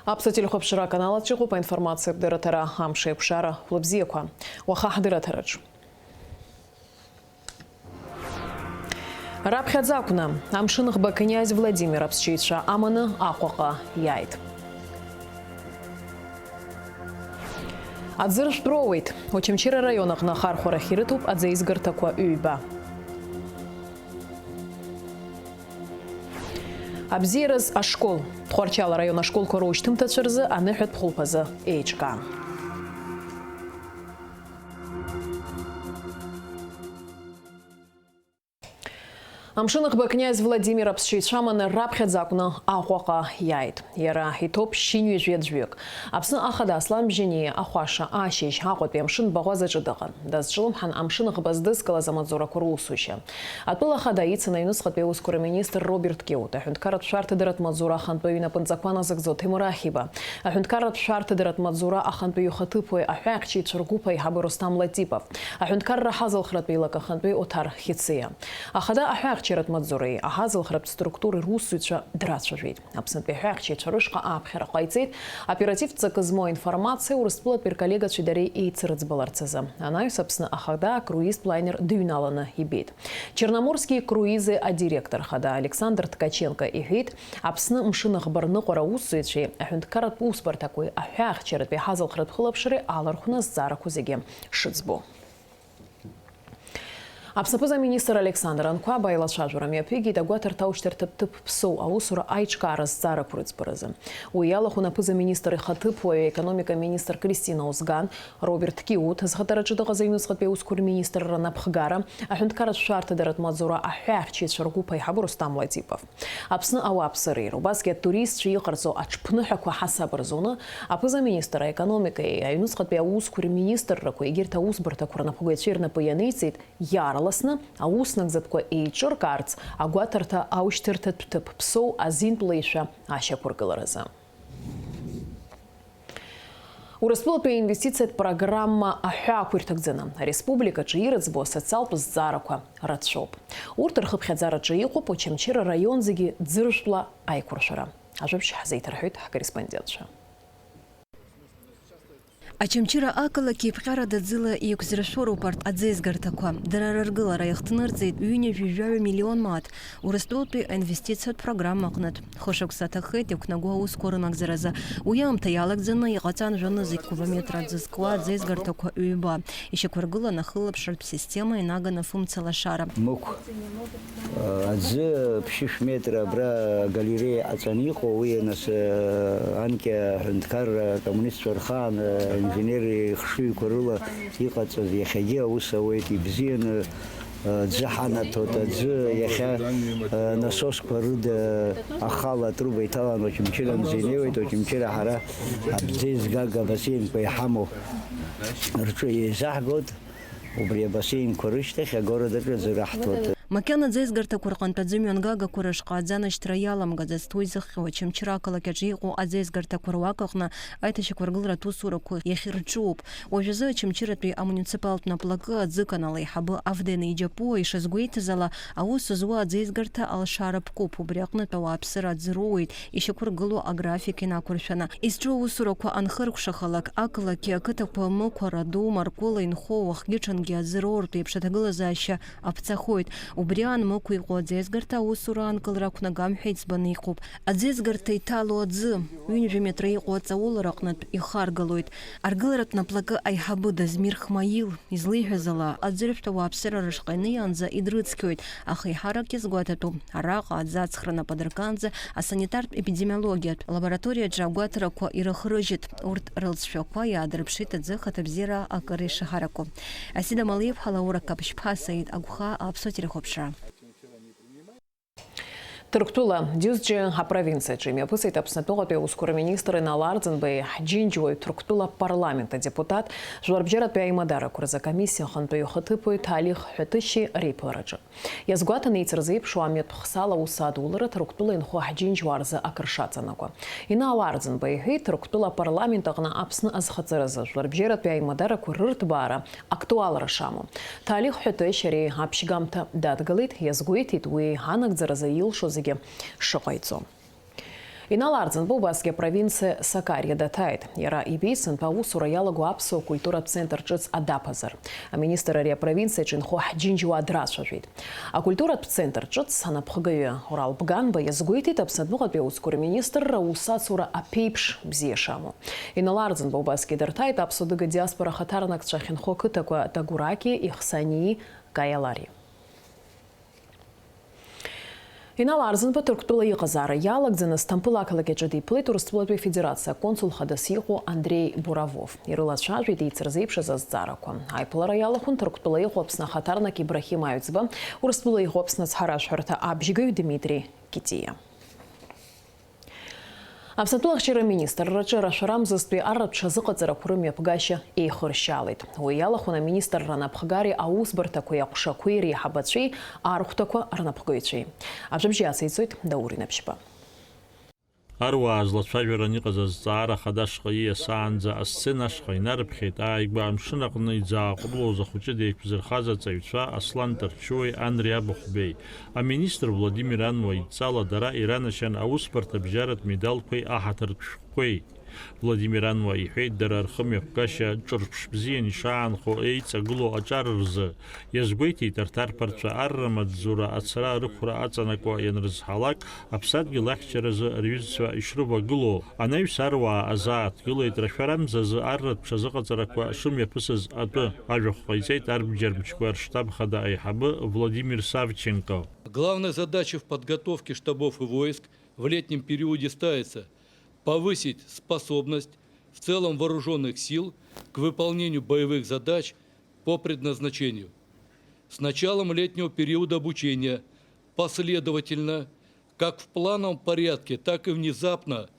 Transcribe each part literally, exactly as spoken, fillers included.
Аԥсуа телехәаԥшра аканал аҿы иҟоуп аинформациатә дырраҭара Амш еиқәшара. Хәлыбзиақәа. Уаха ҳдырраҭараҿ. Раԥхьаӡа акәны, амшын ӷба князь Владимир аԥсшьаҩцәа аманы Аҟәаҟа иааит. Аӡы ршәтәроуеит. Очамчыра араион аҟны ахархәарахь ирыҭоуп аӡеизгарҭақәа ҩба. Абзиараз ашкол. Тҟәарчал араион ашколқәа рушьҭымҭацәа рзы аныҳәатә хәылԥазы еиҿкаан. Амшын ӷба князь Владимир аԥсшьаҩцәа аманы раԥхьаӡа акәны Аҟәаҟа иааит. Иара иҭоуп шьынҩажәи аӡәҩык. Аԥсны ахада Аслан Бжьаниа ахәаша ашьыжь Аҟәатәи амшын баӷәазаҿы дыҟан. Дазҿлымҳан амшын ӷба здызкылаз амаҵурақәа русушьа. Атәыла ахада ицын аҩныҵҟатәи аусқәа рминистр Роберт Киут, аҳәынҭқарратә шәарҭадаратә маҵзура ахантәаҩы инапынҵақәа назыгӡо Ҭемыр Ахиба, аҳәынҭқарратә шәарҭадаратә маҵзура ахантәаҩы ихаҭыԥуаҩ аҳәаахьчаҩцәа ргәыԥ аиҳабы Рустам Латипов, аҳәынҭқарра аҳазалхратә еилак ахантәаҩы Оҭар Хьыциа. Ахада аҳәаахьчаратә маҵзуреи аҳазалхратә структуреи русзуҩцәа драцәажәеит. Аԥснытәи аҳәаахьчаҩцәа рышҟа ааԥхьара ҟаиҵеит, оперативтә ҵакы змоу аинформациа Урыстәылатәи рколлегацәеи дареи еицырыӡбаларц азы. Анаҩс Аԥсны ахада акруизтә лайнер дыҩналаны ибеит. Черноморские круизы адиректор хада Александр Ткаченко иҳәеит, Аԥсны мшын аӷба рныҟәара аусзуҩцәеи аҳәынҭқарратә усбарҭақәеи аҳәаахьчаратәи аҳазалхратә хылаԥшреи алархәны азҵаарақәа зегьы шыӡбо. Аԥсны аԥыза-министр Александр Анқәаба аилацәажәара мҩаԥигеит агәаҭарҭа аушьҭарҭа ҭыԥ ԥсоу аусура аиҿкаара азҵаарақәа рыӡбаразы. Уи иалахәын аԥыза-министр ихаҭыԥуаҩ, аекономика министр Кристина Озган, Роберт Киут зхаҭараҿы дыҟаз аҩныҵҟатәи аусқәа рминистрра напхгара, аҳәынҭқарратә шәарҭадаратә маҵзура аҳәаахьчаҩцәа ргәыԥ аиҳабы Рустам Латипов. Аԥсны ауааԥсыреи рубасгьы атуристцәа иҟарҵо аҽԥныҳәақәа ҳасаб рзуны, аԥыза-министр аекономикеи аҩныҵҟатәи аусқәа рминистррақәа егьырҭ аусбарҭақәа рнапхгаҩцәеи рнапы ианиҵеит, иаарласны аус нагӡатәқәа еиҿыркаарц агәаҭарҭа аушьҭырҭатә ҭыԥ ԥсоу азинтә леишәа ашьақәыргыларазы. Урыстәылатәи аинвестициатә программа аҳәаа ақәирҭак ӡаны, ареспубликаҿы ирыӡбо асоциалтә зҵаарақәа рацәоуп. Урҭ рхыԥхьаӡараҿы иҟоуп Очамчыра араион зегьы ӡыржәтәла аиқәыршәара. Ажәабжь ҳзеиҭарҳәоит ҳкорреспондентцәа. Очамчыра ақалақь еиԥҟьарада ӡыла еиқәзыршәоуроуп арҭ аӡеизгарҭақәа. Дара рыргылара иахҭнырҵеит ҩынҩажәи жәаҩа миллион мааҭ Урыстәылатәи аинвестициатә программа аҟнытә. Хышықәса ҭахеит иақәнаго аусқәа рынагӡаразы. Уи аамҭа иалагӡаны иҟаҵан жәанызқь кубометр аӡы зкуа аӡеизгарҭақәа ҩба. Ишьақәыргылан ахылаԥшратә система инаган афымца лашара. Мықә, аӡы ԥшьышә метра абра агалереиа ҟаҵаны иҟоу, уи нас, анкьа аҳәынҭқарра акоммунистцәа рхаан, инженери хшыҩқәа рыла иҟаҵаз, иахьагьы аус ауеит, ибзианы. Аӡы ҳанаҭоит, аӡы иахьа, а, насосқәа рыда ахала атруба иҭалан Очамчыранӡа инеиуеит, Очамчыра ҳара абӡеизгага абасеинқәа иҳамоу рҿы еизаҳгоит, убри абасеинқәа рышьҭахь агород аҿы аӡы раҳҭоит. Макьана аӡеизгарҭақәа рҟынтә аӡы мҩангагақәа рышҟа аӡы анашьҭра иаламгаӡацт уи зыхҟьо, Очамчыра ақалақь аҿы иҟоу аӡеизгарҭақәа руак аҟны аиҭашьақәыргыларатә усурақәа иахьырҿоуп. Уажәазы Очамчыратәи амуниципалтә наплакы аӡыканал аиҳабы Авден Иџьапуа ишазгәеиҭаз ала, аус зуа аӡеизгарҭа алшара ԥкуп, убри аҟнытә ауааԥсыра аӡы роуеит, ишьақәыргылоу аграфик инақәыршәаны. Изҿу аусурақәа анхыркәшахалак, ақалақьи ақыҭақәа Мықә, Араду, Маркәыла инхо, уахгьы-ҽынгьы аӡы роуртә еиԥш аҭагылазаашьа аԥҵахоит. Убри аан Мықә иҟоу аӡеизгарҭа аусура аанкылара ақәнагам ҳәа иӡбаны иҟоуп. Аӡеизгарҭа иҭало аӡы, ҩынҩажәа метра иҟоу аҵаулара аҟнытә ихаргалоит. Аргыларатә наплакы аиҳабы Дазмир Хмаил излеиҳәаз ала, аӡыршәҭ ауааԥсыра рышҟа иниаанӡа идрыцқьоит, аха еиҳарак иазгәаҭатәу, араҟа аӡы ацхраны аподыркаанӡа асанитартә-епидемиологиатә лабораториаҿы агәаҭарақәа ирыхрыжьит, урҭ рылҵшәақәа иаадырԥшит аӡы ахаҭабзиара акыр ишаҳараку. Асида Малиев-ҳа, Лаура Каԥшьԥҳа, Саид Агәхаа, Аԥсуа телехәаԥшра. Ҭырқәтәыла, Џьозџьы апровинциаҿы имҩаԥысит Аԥснытәыҟатәи аусқәа рминистр Инал Арӡынбеи ҳџьынџьуаҩ Ҭырқәтәыла апарламент адепутат, жәларбжьаратәи аимадарақәа рзы акомиссиа ахантәаҩы ихаҭыԥуаҩ Ҭалих Ҳәаҭышьи реиԥылараҿы. Иазгәаҭаны еицырзеиԥшу амҩатә хсала аус адулара Ҭырқәтәыла инхо ҳџьынџьуаа рзы акыр шаҵанакуа. Инал Арӡынба иҳәеит, Ҭырқәтәыла апарламент аҟны Аԥсны азхаҵаразы жәларбжьаратәи аимадарақәа рырҭбаара актуалра шамоу. Ҭалих Ҳәаҭышь ари аԥшьгамҭа дадгылеит, иазгәеиҭеит уи анагӡаразы илшо зегьы шыҟаиҵо. Инал Арӡынба убасгьы апровинциа Сакариа даҭааит. Иара ибеит сынтәа аусура иалаго аԥсуа культуратә центр ҿыц адаԥазар. Аминистр ари апровинциаҿы инхо ҳџьынџьуаа драцәажәеит. Акультуратә центр ҿыц анапхгаҩы Урал Бганба иазгәеиҭеит Аԥсны адәныҟатәи аусқәа рминистрра аус ацура аԥеиԥш бзиа шамоу. Инал Арӡынба убасгьы дарҭааит аԥсуа-адыга диаспора ахаҭарнакцәа ахьынхо ақыҭақәа Тагураки, Ихсании, Каялари. Инал Арӡынба Ҭырқәтәыла иҟазаара иалагӡаны Сҭампыл ақалақь аҿы диԥылеит Урыстәылатәи Афедерациа аконсул хадас иҟоу Андрей Буровов. Ирылацәажәеит еицырзеиԥшыз азҵаарақәа. Аиԥылара иалахәын Ҭырқәтәыла иҟоу Аԥсны ахаҭарнак Ибрахим Аҩӡба, Урыстәыла иҟоу Аԥсны ацҳаражәҳәарҭа абжьгаҩ Дмитри Китиа. Аԥсны атәылахьчара аминистрраҿы рашәарамзазтәи арратә ҽазыҟаҵарақәа рымҩаԥгашьа еихыршьаалеит. Уи иалахәын аминистрра анапхгареи аусбарҭақәеи аҟәшақәеи реиҳабацәеи архәҭақәа рнапхгаҩцәеи. Ажәабжь иациҵоит Даур Инаԥшьба. Аруаа злацәажәаран иҟаз азҵаара хада ашҟа ииасаанӡа асцена ашҟа инарыԥхьеит ааигәа амшын аҟны иӡааҟәрылоз ахәыҷы деиқәзырхаз аҵаҩцәа Аслан Тарчуи Анри Абыхәбеи. Аминистр Владимир Ануа идҵала дара иранашьан аусбарҭа абжьаратә медалқәеи аҳаҭыртә шәҟәқәеи. Владимир Ануа иҳәеит, дара рхымҩаԥгашьа ҿырԥш бзиан ишаанхо еиҵагылоу аҿар рзы. Иазгәеиҭеит, арҭ арԥарцәа арра маҵзура ацара-арықәра аҵанакуа ианрызҳалак, аԥсадгьыл ахьчаразы рҩызцәа ишрывагылоу. Анаҩс аруаа азааҭгылеит рашәарамзазы арратә ҽазыҟаҵарақәа шымҩаԥысыз атәы. Ажәахә ҟаиҵеит арбџьар мчқәа рштаб хада аиҳабы Владимир Савченко. Главной задачей в подготовке штабов и войск в летнем периоде ставится повысить способность в целом вооружённых сил к выполнению боевых задач по предназначению. С началом летнего периода обучения последовательно, как в плановом порядке, так и внезапно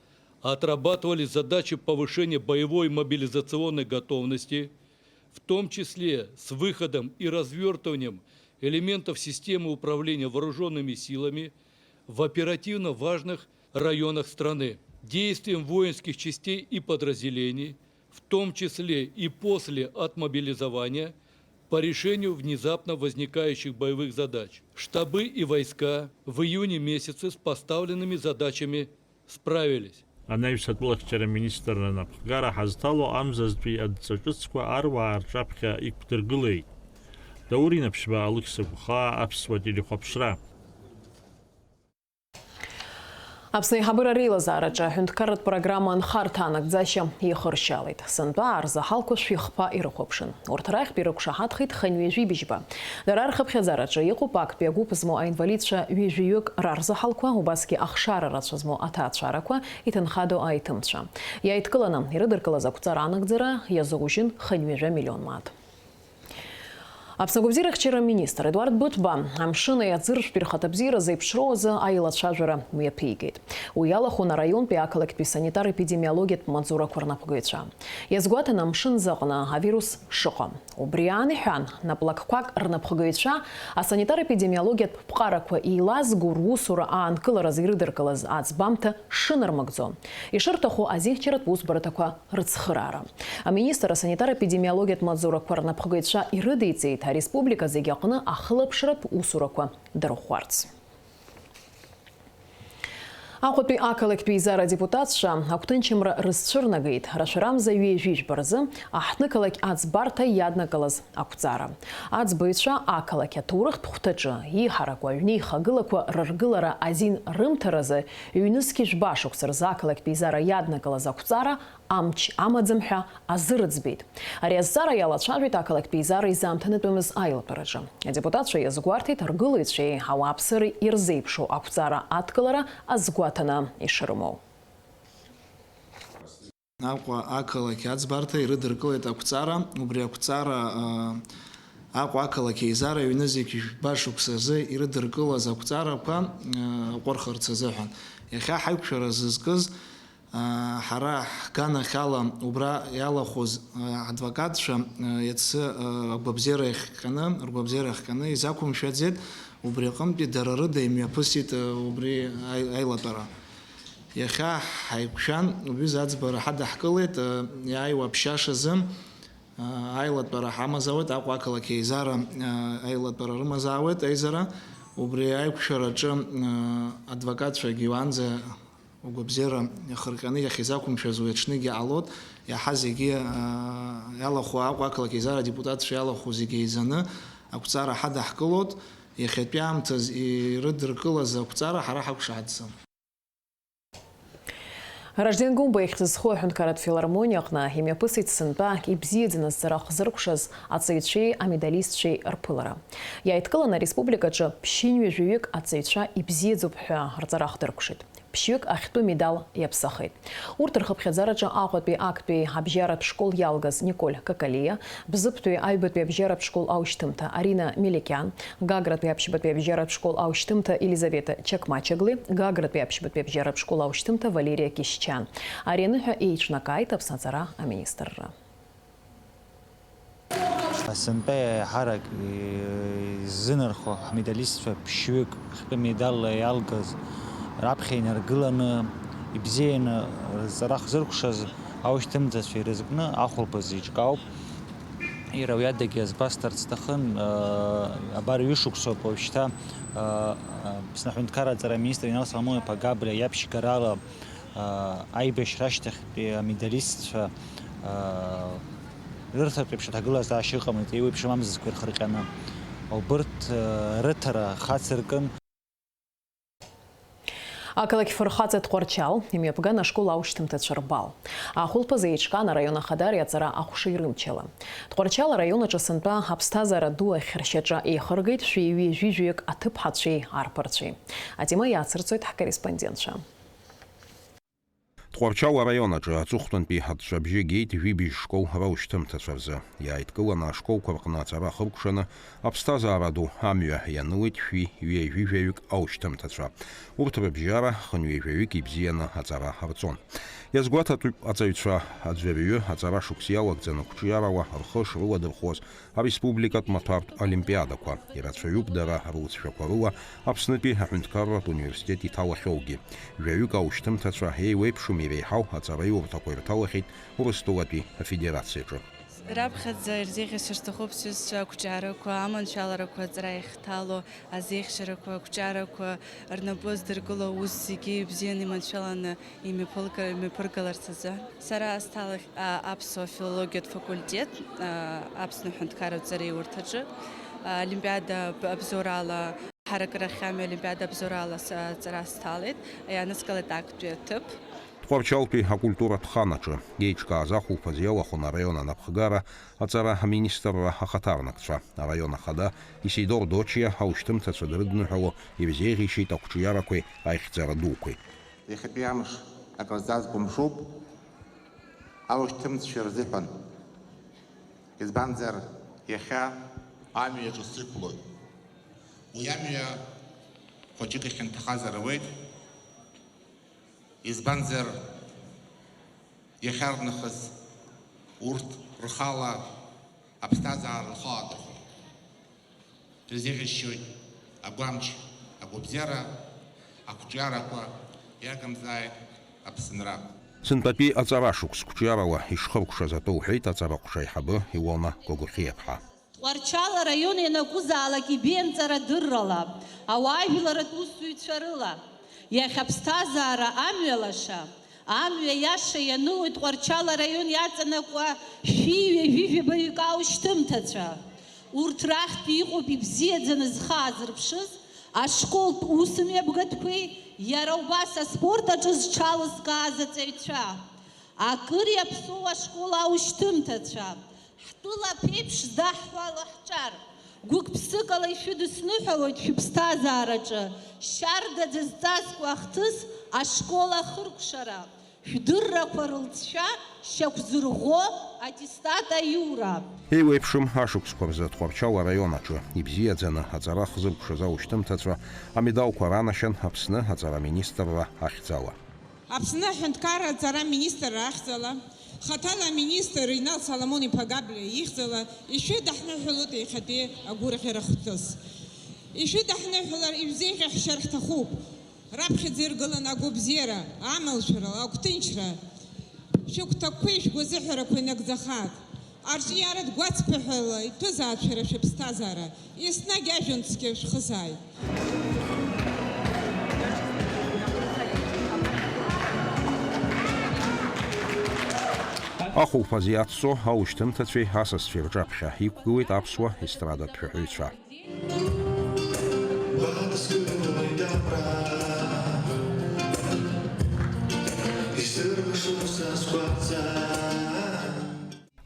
отрабатывались задачи повышения боевой мобилизационной готовности, в том числе с выходом и развертыванием элементов системы управления вооружёнными силами в оперативно важных районах страны. Действиям воинских частей и подразделений, в том числе и после отмобилизования, по решению внезапно возникающих боевых задач. Штабы и войска в июне месяце с поставленными задачами справились. Анаҩс атәылахьчара аминистрра анапхгара ҳазҭало амзазтәи адҵа ҿыцқәа аруаа рҿаԥхьа иқәдыргылеит. Даур Инаԥшьба, Алықьса Гәхаа, Аԥсуа телехәаԥшра. Аԥсны аиҳабыра реилазаараҿы аҳәынҭқарратә программа анхарҭа анагӡашьа ихыршьалеит. Сынтәа арзаҳалқәа шәихԥа ирыхәаԥшын. Урҭ рахьтә ирықәшаҳаҭхеит хынҩажәи быжьба. Дара рхыԥхьаӡараҿы иҟоуп актәи агәыԥ змоу аинвалидцәа ҩажәаҩык рарзаҳалқәа, убасгьы ахшара рацәа змоу аҭаацәарақәа, иҭынхадоу аиҭымцәа. Иааидкыланы ирыдыркылаз ақәҵара анагӡара иазыужьын хынҩажәа миллион мааҭ. Аԥсны агәабзиарахьчара аминистр Едуард Быҭәба амшын аиаӡыржәтә ирхаҭабзиара зеиԥшроу азы аилацәажәара мҩаԥигеит. Уи иалахәын араионтәи ақалақьтәи санитар-епидемиологиатә маҵзурақәа рнапхгаҩцәа. Иазгәаҭан, амшын заҟны авирус шыҟам. Убри аан иҳәан, наплакқәак рнапхгаҩцәа асанитар-епидемиологиатә ԥҟарақәа еилазго русура аанкыларазы ирыдыркылаз аӡбамҭа шынармыгӡо, ишырҭаху азинхьчаратә усбарҭақәа рыцхыраара. Аминистр асанитар-епидемиологиатә маҵзурақәа рнапхгаҩцәа ирыдиҵеит ареспублика зегьы аҟны ахылаԥшратә усурақәа дырӷәӷәарц. Аҟәатәи ақалақьтә еизара адепутатцәа агәҭынчымра рызцәырнагеит, рашәарамза ҩажәи жәба рзы аҳҭнықалақь аӡбарҭа иаднакылаз ақәҵара. Аӡбаҩцәа ақалақь аҭоурыхтә хәҭаҿы иҳараку аҩны ихагылақәа рыргылара азин рымҭаразы ҩнызқь жәба шықәса рзы ақалақьтә еизара иаднакылаз ақәҵара амч амаӡам ҳәа азы рыӡбеит. Ари азҵаара иалацәажәеит ақалақьтә еизара изаамҭанытәымыз аилатәараҿы. Адепутатцәа иазгәарҭеит ргылаҩцәеи ауааԥсыреи ирзеиԥшу ақәҵара адкылара азгәаҭаны ишрымоу. Аҟәа ақалақь аӡбарҭа ирыдыркылеит ақәҵара, убри ақәҵара, а, Аҟәа ақалақь еизара ҩнызқь жәба шықәса рзы ирыдыркылаз ақәҵарақәа, а, аҟәырхырц азыҳәан. Иахьа ҳаиқәшәара зызкыз, Ҳара ҳганахьала убра иалахәыз адвокатцәа иацы агәабзиара иахҟьаны, ргәабзиара иахҟьаны изақәымшәаӡеит, убри аҟынтәи дара рыда имҩаԥысит убри аи-, аилатәара. Иахьа ҳаиқәшәан, убҩыза аӡбара ҳадаҳкылеит, иааиуа аԥшьашазы аилатәара ҳамазаауеит, Аҟәа ақалақь еизара аилатәара рымазаауеит, аизара, убри аиқәшәараҿы адвокатцәагьы уаанӡа Угәабзиара иахырҟьаны иахьизақәымшәаз уи аҽныгьы ҟалоит, иаҳа зегьы, аа, иалахәу Аҟәа ақалақь еизара адепутатцәа иалахәу зегьы еизаны ақәҵара ҳадаҳкылоит, иахьатәи аамҭаз ирыдыркылаз ақәҵара ҳара ҳақәшаҳаҭӡам. Ражден Гәымба ихьӡ зху аҳәынҭқарратә филармониа аҟны имҩаԥысит сынтәа ибзиаӡаны зҵара хзыркәшаз аҵаҩцәеи амедалистцәеи рԥылара. Иааидкыланы ареспубликаҿы ԥшьынҩажәаҩык аҵаҩцәа ибзиаӡоуп ҳәа рҵара ахдыркәшеит. Ԥшьҩык ахьтәы медал иаԥсахеит. Урҭ рхыԥхьаӡараҿы Аҟәатәи актәи абжьаратә школ иалгаз Николь Какалиа, Бзыԥтәи аҩбатәи абжьаратә школ аушьҭымҭа Арина Меликиан, Гагратәи аԥшьбатәи абжьаратә школ аушьҭымҭа Елизавета Чакмачагли, Гагратәи аԥшьбатәи абжьаратә школ аушьҭымҭа Валериа Кьышьчан. Ари аныҳәа еиҿнакааит Аԥсны аҵара аминистрра. Сынтәа еиҳарак иззынархо ҳмедалистцәа ԥшьҩык хтәы медалла иалгаз раԥхьа инаргыланы, ибзианы рҵара хзыркәшаз аушьҭымҭацәа ирызкны ахәылԥаз еиҿкаауп. Иара уи адагьы азгәасҭарц сҭахын, абар ҩышықәсоуп уажәшьҭа Аԥсны аҳәынҭқарра аҵара аминистр Инал Соломон-иԥа Габриа иаԥшьгарала аибашьра ашьҭахьтәи амедалистцәа рырҭартә еиԥш аҭагылазаашьа ыҟамызт, еиуеиԥшым амзызқәа ирхырҟьаны. Убырҭ рыҭара хацыркын. Ақалақь фырхаҵа Тҟәарчал имҩаԥган ашкол аушьҭымҭацәа рбал. Ахәылԥазы еиҿкаан араион ахадара иаҵара аҟәша ирымчала. Тҟәарчал араион аҿы сынтәа аԥсҭазаара ду ахь ршьаҿа еихыргеит шәи ҩажәи жәаҩык аҭыԥҳацәеи арԥарцәеи. Атема иацырҵоит ҳкорреспондентцәа. Тҟәарчал араион аҿы аҵыхәтәантәи аҵәҵәабжьы геит жәибжь школ раушьҭымҭацәа рзы. Иааидкыланы ашколқәа рҟны аҵара ахыркәшаны аԥсҭазаара ду амҩа ианылеит шәи ҩажәи жәаҩык аушьҭымҭацәа. Урҭ рыбжьара хынҩажәаҩык ибзианы аҵара рҵон. Иазгәаҭатәуп аҵаҩцәа аӡәырҩы аҵара шықәс иалагӡаны қәҿиарала рхы шрыладырхәуаз ареспубликатә маҭәартә олимпиадақәа. Ирацәаҩуп дара руцәшәақәа рыла Аԥснытәи аҳәынҭқарратә университет иҭалахьоугьы. Жәаҩык аушьҭымҭацәа еиуеиԥшым иреиҳау аҵараиурҭақәа ирҭалахьеит Урыстәылатәи афедерациаҿы. Раԥхьаӡа ирзеиӷьасшьар сҭахуп сҩызцәа ақәҿиарақәа, аманшәаларақәа аҵара иахьҭало, азеиӷьшьарақәа, ақәҿиарақәа рнапы здыркыло аус зегьы ибзианы иманшәаланы имҩаԥылга-, имҩаԥыргаларц азы. Сара сҭалахь, а, аԥсуа филологиатә факультет, а, Аԥсны аҳәынҭқарратә ҵараиурҭаҿы, а, олимпиада аб-, абзоурала, ҳаракырахь амҩа олимпиада абзоурала с-, ҵара сҭалеит, иааныскылеит актәи аҭыԥ. Тҟәарчалтәи акультуратә хан аҿы еиҿкааз ахәылԥаз иалахәын араион анапхгара, аҵара аминистрра ахаҭарнакцәа, араион ахада Исидор Дочиа аушьҭымҭацәа дрыдныҳәало ирзеиӷьеишьеит ақәҿиарақәеи аихьӡара дуқәеи. Иахьатәи амш акыр зазгәымшәуп аушьҭымҭацәа рзыҳәан. Избанзар, иахьа амҩа иаҿысықәлоит. Уи амҩа хәыҷык ихьанҭахазар ауеит. Избанзар, иахьарнахыс урҭ рхала аԥсҭазаара рхы аадырхәоит. Ирзеиӷьасшьоит агәамч, агәабзиара, ақәҿиарақәа, иагымзааит Аԥсынра. Сынтәатәи аҵара шықәс қәҿиарала ишхыркәшаз атәы лҳәеит аҵараҟәша аиҳабы Илона Гогохиаԥҳа. Тҟәарчал араион ианакәызаалак ибеианҵара дыррала, ауаажәларратә усзуҩцәа рыла, иахьа аԥсҭазаара амҩа лаша, амҩа иаша ианылоит Тҟәарчал араион иаҵанакуа шәи ҩажәи жәабаҩык аушьҭымҭацәа. Урҭ рахьтә иҟоуп ибзиаӡаны зхы аазырԥшыз ашколтә усмҩаԥгатәқәеи иара убас аспорт аҿы зҽалызкааз аҵаҩцәа. Акыр иаԥсоу ашкол аушьҭымҭацәа, ҳтәыла аԥеиԥш здаҳҳәало ҳҿар, гәык-ԥсыкала ишәыдысныҳәалоит шәыԥсҭазаараҿы шьардаӡа зҵазкуа ахҭыс ашкол ахыркәшара, шәдыррақәа рылҵшәа шьақәзырӷәӷәо аттестат аиура. Еиуеиԥшым ашықәсқәа рзы Тҟәарчал араион аҿы ибзиаӡаны аҵара хзыркәшаз аушьҭымҭацәа амедалқәа ранашьан Аԥсны аҵара аминистрра ахьӡала. Аԥсны аҳәынҭқарра аҵара аминистрра ахьӡала, хаҭала аминистр Инал Соломон-иԥа Габлиа ихьӡала ишәыдаҳныҳәалоит иахьатәи агәырӷьара хҭыс. Ишәыдаҳныҳәалар, ишәзеиӷьаҳшьар ҳҭахуп. Раԥхьаӡа иргыланы агәабзиара, амалшәара, агәҭынчра, шәыгәҭакқәеи шәгәазыҳәарақәеи нагӡахааит. Арҿиаратә гәацԥыҳәала иҭәызаап шәара шәыԥсҭазаара, еснагь ажәҩан цқьа шәхызааит. Ахәылԥаз иацҵо аушьҭымҭацәеи асасцәеи рҿаԥхьа иқәгылеит аԥсуа естрадатә шәаҳәаҩцәа.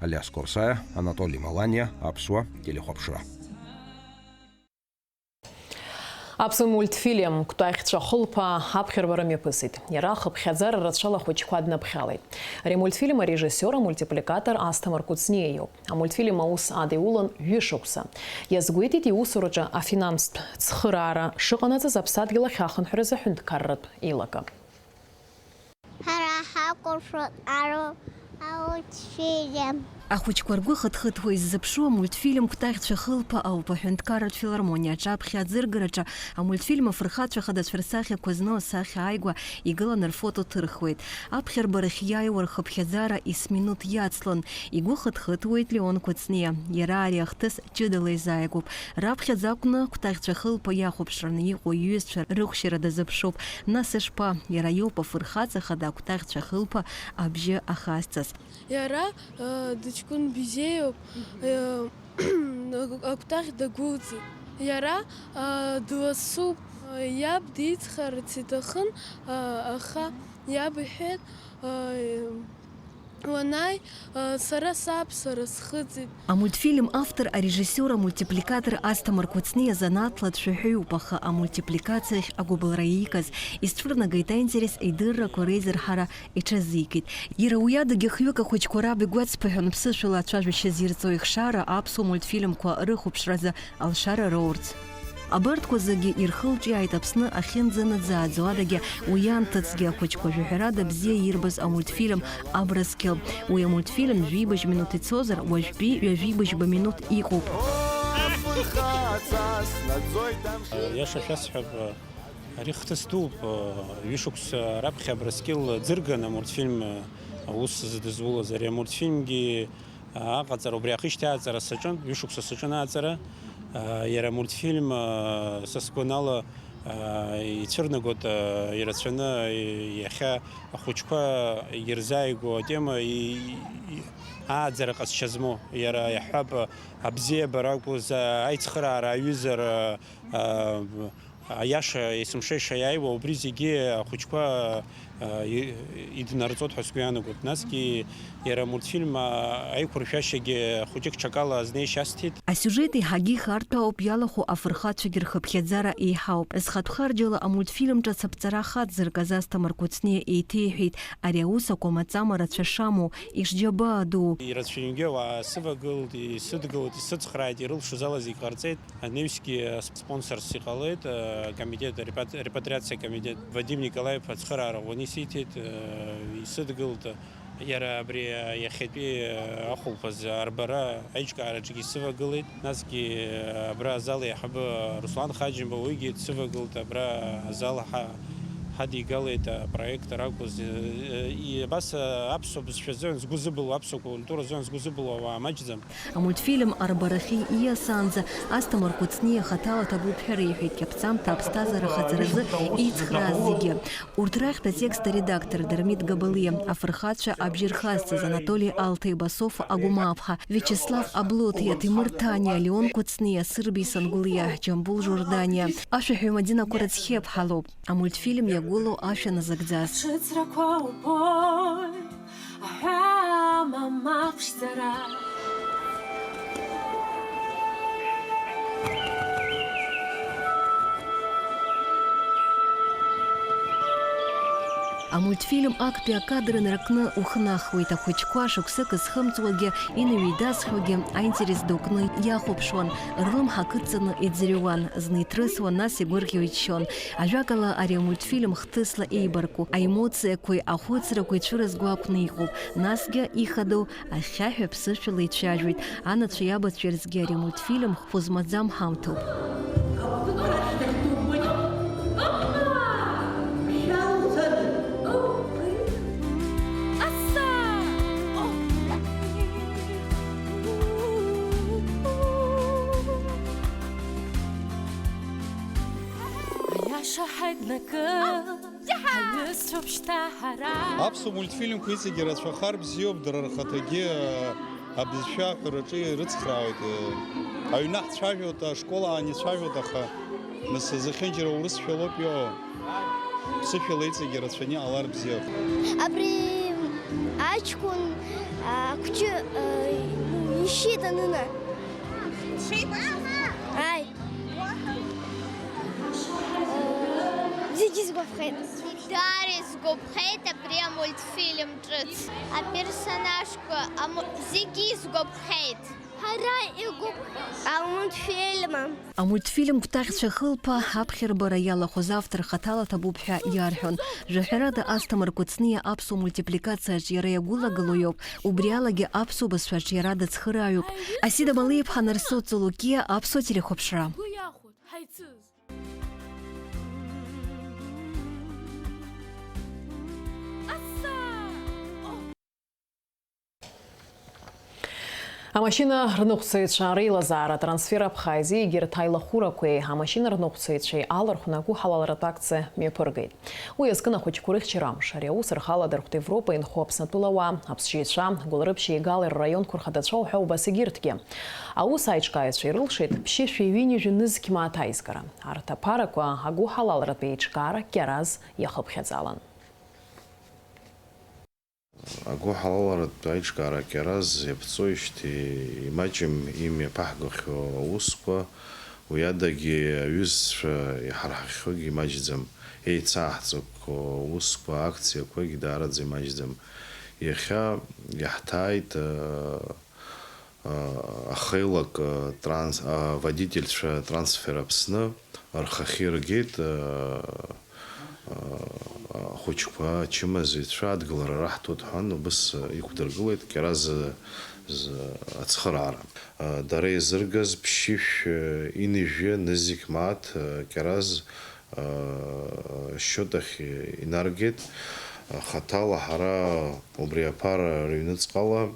Алиас Корсаиа, Анатоли Маланиа, Аԥсуа телехәаԥшра. Аԥсуа мультфильм Кәтаӷьцәа хылԥа аԥхьарбара мҩаԥысит. Иара ахыԥхьаӡара рацәала ахәыҷқәа днаԥхьалеит. Ари амультфильм арежиссиор, амультипликатор Асҭамыр Кәыҵниа иоуп. Амультфильм аус адиулан ҩышықәса. Иазгәеиҭеит иусураҿы афинанстә цхыраара шыҟанаҵаз аԥсадгьыл ахь ахынҳәразы аҳәынҭқарратә еилакы. Ҳара ҳакәыршоит ари амультфильм. Ахәыҷқәа ргәы хыҭхыҭуа иззыԥшу амультфильм Кәтаӷьцәа хылԥа ауп. Аҳәынҭқарратә филармониа аҿаԥхьа аӡыргараҿы амультфильм афырхацәа хадацәа рсахьақәа зну асахьа ааигәа игыланы рфото ҭырхуеит. Аԥхьарбарахь иааиуа рхыԥхьаӡара есминуҭ иацлон. Игәы хыҭхыҭуеит Леон Кәыҵниа. Иара ари ахҭыс ҷыдала изааигәоуп. Раԥхьаӡа акәны Кәтаӷьцәа хылԥа иахәаԥшраны иҟоу иҩызцәа рықәшьара дазыԥшуп. Нас ишԥа, иара иоуп афырхаҵа хада Кәтаӷьцәа хылԥа абжьы ахазҵаз. Иара, э, дыҷкәын бзиоуп, э, акәтаӷь дагәылҵит. Иара, э, дласуп, э, иаб дицхраарц иҭахын, э, аха иаб иҳәеит, э, уанааи, э, сара саб, сара схыҵит. Амультфильм автор, арежиссиор, амультипликатор Асҭамыр Кәыҵниа занааҭла дшәаҳәаҩуп, аха амультипликациахь агәыбылра иикыз, изцәырнагеит аинтерес, идыррақәа реизырҳара иҽазикит. Иара уи адагьы хҩык ахәыҷқәа раб игәацԥыҳәон ԥсышәала ацәажәашьа зирҵо ихшара аԥсуа мультфильмқәа рыхәаԥшразы алшара роурц. Абарҭқәа зегьы ирхылҿиааит Аԥсны ахьынӡанаӡааӡо адагьы уи анҭыҵгьы ахәыҷқәа жәаҳәарада бзиа ирбаз амультфильм Абрыскьыл. Уи амультфильм жәибжь минуҭ ицозар, уажәтәи ҩажәибжьба минуҭ иҟоуп. Иаша шәасҳәап, ари хҭыс дууп, ҩышықәса раԥхьа Абрыскьыл ӡырган амультфильм аус зыдызулаз. Ари амультфильмгьы аҟаҵара, убри аахижьҭеи аҟаҵара саҿын, ҩышықәса саҿын аҟаҵара. Иара амультфильм, са сгәанала, ицәырнагоит ирацәаны, иахьа ахәыҷқәа ирзааигәоу атема, и-, и-, ааӡара ҟазшьа змоу. Иара иаҳҳәап, абзиабара акәыз, аицхыраара аҩызара, Аиаша, есымша иаиааиуа убри зегьы ахәыҷқәа, а, и-, иднарҵоит ҳәа сгәы иаанагоит. Насгьы иара амультфильм, а, аиқәыршәашьагьы хәыҷык ҽакала азнеишьа асҭеит. Асиужет еиҳагьы ихарҭәаауп, иалахәу афырхацәагьы рхыԥхьаӡара еиҳауп. Зхатә харџьала амультфильм ҿыц аԥҵара ахаҵзыркыз Асҭамыр Кәыҵниа еиҭеиҳәеит, ари аус акәамаҵама рацәа шамоу, ишџьабаа ду. Ирацәаҩнгьы ауаа сывагылт, исыдгылт, исыцхрааит, ирылшоз ала зегь ҟарҵеит. Анаҩсгьы спонсорс иҟалеит, э, комитет, репат-, репатриациа комитет. Вадим Николаев ацхыраара ӷәӷәаны исиҭеит, э, исыдгылт. Иара абри, э, иахьатәи, э, ахәылԥаз арбара аиҿкаараҿгьы исывагылеит. Насгьы, э, абра азал еиҳабы Руслан Хаџьымба уигьы дсывагылт, абра азал ҳа-, ҳадигалеит апроект ракәыз. Э, э, и-, абас, э, аԥсуа бызшәа азыҳәан згәы зыбылуа, аԥсуа культура азыҳәан згәы зыбылуа ауаа маҷӡам. Амультфильм арбарахьы ииасаанӡа Асҭамыр Кәыҵниа хаҭала ҭабуп ҳәа реиҳәеит, иаԥҵамҭа аԥсҭазаара хаҵаразы еицхрааз зегьы. Урҭ рахьтә атекст аредактор Дырмит Габалиа, афырхацәа абжьы рхазҵаз Анатоли Алҭеи, Басофа Агәмааԥҳа, Виачеслав Аблоҭиа, Ҭемыр Ҭаниа, Леон Кәыҵниа, Сырбеи Сангәлиа, Џьамбул Жорданиа. Ашәаҳәаҩ Мадина Қәарыцхиа ԥҳа лоуп. Амультфильм иагәылоу ашәа назыгӡаз. Аҽыҵрақәа убоит, аҳәаа мама ԥшӡара. Амультфильм актәи акадр нракны ухнахуеит, ахәыҷқәа шықәсык зхымҵуагьы, инаҩеидасхьоугьы аинтерес ду кны иахәаԥшуан, рлымҳа кыдҵаны иӡырҩуан, зны иҭрысуан, нас игәырӷьо иччон. Ажәакала, ари амультфильм хҭысла еибарку, аемоциақәеи ахәыцрақәеи цәырызго акәны иҟоуп, насгьы ихадоу ахьхьаҳәа ԥсышәала ицәажәоит. Анацәеи абацәеи рзгьы ари амультфильм хәы змаӡам ҳамҭоуп. Аиаша ҳаит накы. Аԥсуа мультфильмқәа иҵегьы рацәахар бзиоуп, дара рхаҭагьы, а, абызшәа аҳәараҿы ирыцхраауеит, э, аҩны ҳцәажәоит, ашкол аан ицәажәоит, аха нас зехьынџьара урысшәалоуп иҟоу. Ԥсышәала иҵегьы рацәаны иҟалар бзиоуп. Абри аҷкәын, а, ақәҷы, а, ишьит анына. Ишьит? Ааи. Уаҳа? Зегьы сгәаԥхеит. Дара исгәаԥхеит абри амультфильм ҿыц. Аперсонажқәа аму-, зегьы исгәаԥхеит. Ҳара игәаԥхеит. Амультфильм. Амультфильм кәтаӷьцәа хылԥа аԥхьарбара иалахәыз автор хаҭала ҭабуп ҳәа иарҳәон. Жәаҳәарада, Асҭамыр Кәыҵниа аԥсуа мультипликациаҿ иара иагәылагылоу иоуп, убри алагьы аԥсуа бызшәаҿ иара дыцхырааҩуп. Асида Малиа-иԥҳа, Нарсоу Цолокиа, аԥсуа телехәаԥшра. Амашьына рныҟәцаҩцәа реилазаара, атрансфер аԥхааизы егьырҭ аилахәырақәеи амашьына рныҟәцаҩцәеи алархәны агәыҳалалратә акциа мҩаԥыргеит. Уи азкын ахәыҷқәа рыхьчара амш. Ари аус рхаладырхәт Европа инхо Аԥснытәыла ауаа, аԥсшьаҩцәа, Гәылрыԥшь, Игалеи рраионқәа рхадацәа уҳәа убас егьырҭгьы. Аус аиҿкааҩцәа ирылшеит ԥшьышәи ҩынҩажәи нызқь мааҭ аизгара. Арҭ аԥарақәа агәыҳалалратә еиҿкаара кьараз иахыԥхьаӡалан. Агәыҳалалратә аиҿкаара кьараз иаԥҵоижьҭеи имаҷым имҩаԥаҳгахьоу аусқәа, уи адагьы аҩызцәа иҳарҳахьоугьы имаҷӡам, еицааҳҵақәо аусқәа, акциақәагьы даараӡа имаҷӡам. Иахьа иаҳҭааит, а, а, ахеилак, а, транс-, а, водительцәа Трансфер Аԥсны рхахьы иргеит, а, а, ахәыҷқәа, ачымазаҩцәа адгылара раҳҭоит ҳәан, убыс, а, иқәдыргылеит Кьараз, з-, ацхыраара. А, дара еизыргаз ԥшьышә, а, ҩынҩажәи нызқь мааҭ, а, Кьараз, а, счет ахь инаргеит. Хаҭала ҳара убри аԥара рыҩныҵҟала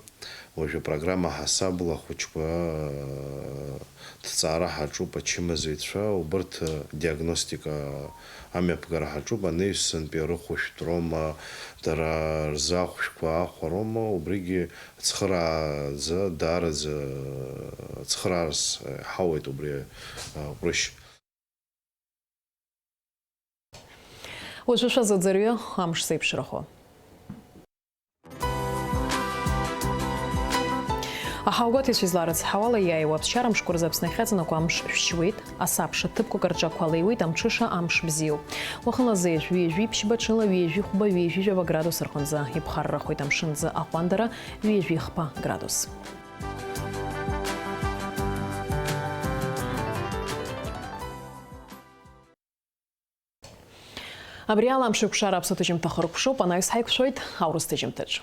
уажәы апрограмма ҳасабла ахәыҷқәа, э, ҭҵаара ҳаҿуп, ачымазаҩцәа, убырҭ, э, диагностика амҩаԥгара ҳаҿуп, анаҩсантәи рыхәышәтәроума, дара рзы ахәшәқәа ахәароума, убригьы цхырааӡа, даараӡа, э, цхыраарс, э, ҳауеит убри, э, ҟәрышь. Уажәы шәазыӡырҩы амш зеиԥшрахо. Аҳауагәаҭаҩцәа изларыцҳауала, иааиуа аԥсшьара мшқәа рзы Аԥсны ахьаҵанакуа амш шәшьуеит, асабша ҭыԥқәак рҿы ақәа леиуеит, амҽыша амш бзиоуп. Уахынла зеижә ҩажәи ԥшьба, ҽынла ҩажәи хәба, ҩажәи жәаба градус рҟынӡа иԥхаррахоит, амшын аӡы аҟәандара ҩажәи хԥа градус. Абри ала амшеикәшара аԥсуа ҭыжьымҭа хыркәшоуп, анаҩс ҳаиқәшәоит аурыс ҭыжьымҭаҿ.